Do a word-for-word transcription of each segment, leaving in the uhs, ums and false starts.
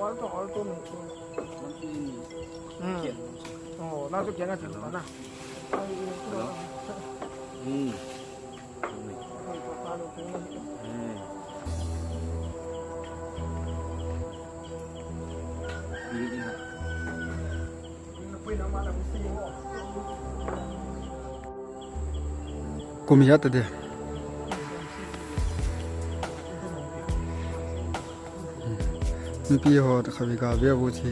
Hmm. Oh, na tu kian na tu na. Hmm. Hmm. Kum ijat tadi. Mipi ho khatvei kave u chi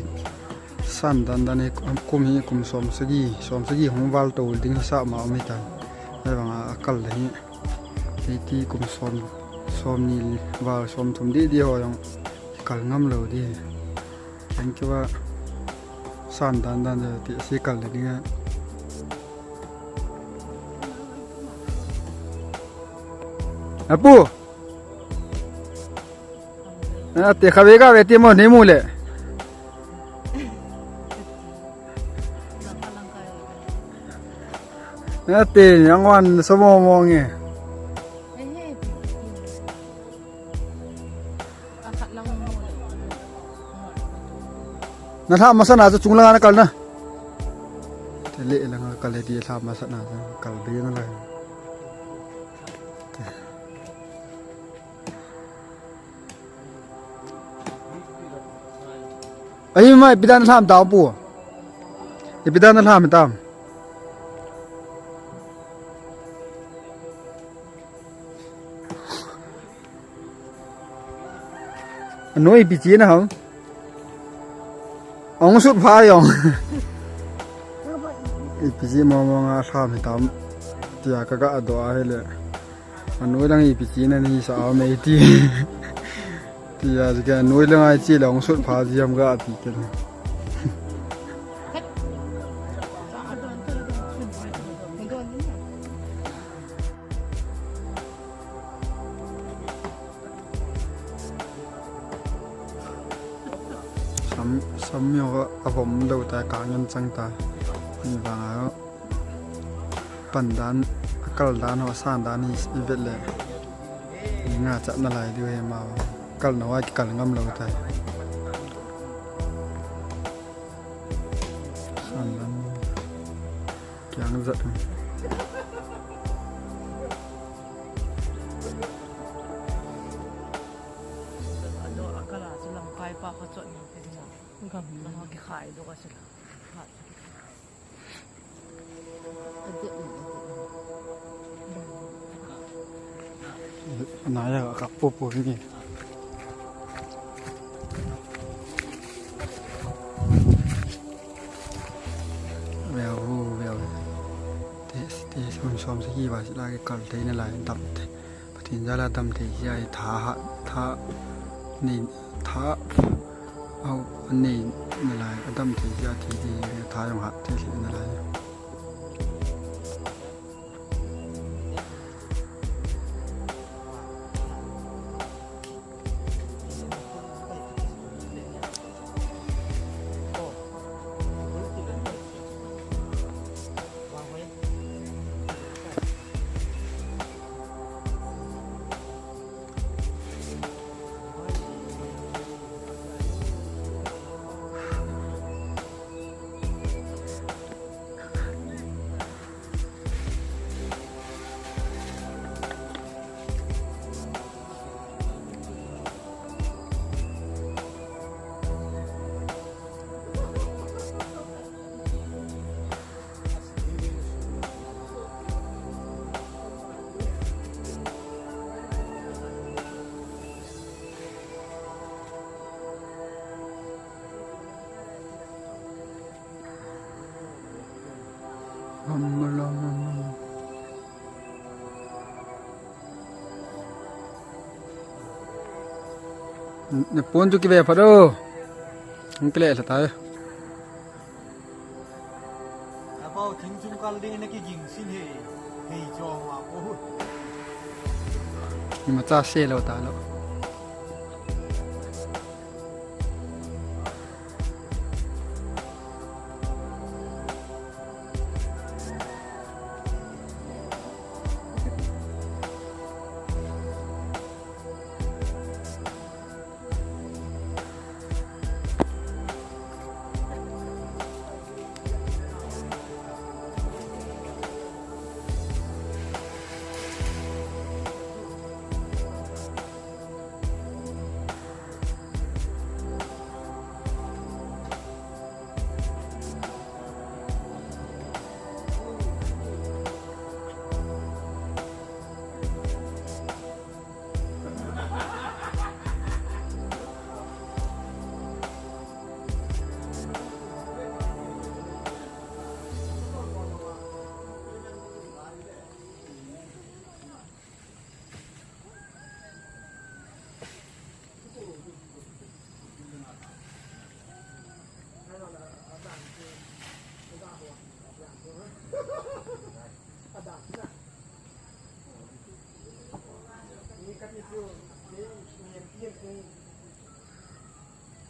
san dan dan hi kum hi kum som sagi, som sagi hung val to ding hisap ma um hitan. Ahivanga akal le hi. Eiti kum som, som ni val som thum di di ho jong kal ngam lou di. Thank you a. San dan dan de ti si kal le ding a. Apu. Ate khatvei kave ti mo ni mu le. Ate angwan somo mo nge. Na lha masa na chu chung langa na kal na. Te le langa kal le di lha masa na chu kal be na lai. Ai mai pidan lham ta pu. Ipi dan lham tam. Anoi ipi chi na ham. Ong sut pha jong. Ipi chi mo mo nga lham tam. Tia ka ga do a hele. Anoi lang ipi chi na ni sa a mei ti. Tia ka anoi lang ai chi la ong sut pha ji ham ga ti ke. Sam, sam mi ho avom lou ta ka ngen chang ta. Ni vang a pan dan, kal dan ho san dan hi i vet le. Nga chat na lai diu he ma. Kal na wa ki kal ngam lou ta. San dan. Kiang zat. Ado akala silang kai pa kachot ni te na. Gam na kikhai do ka sila. Naya ka pupu ni. Veu, veu. Te, te, som, som sagi va sila ke kal te na lai dam te. Pathen jal a dam thei jeh a tha hat, tha nei, tha au nei nalai, adam thei jeh a thi thei jeh a tha jong hat thei lheh nalai. Ne pon chu kive phat o. Ang kile lha tai. Apau thing chung kal ding na kiging sin he. Hei chong wa ko. Imacha se lou ta lou.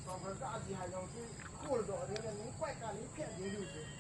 Ka ji hai jong chu, kul doh ding le, nung koi ka ni phe ding diu chu.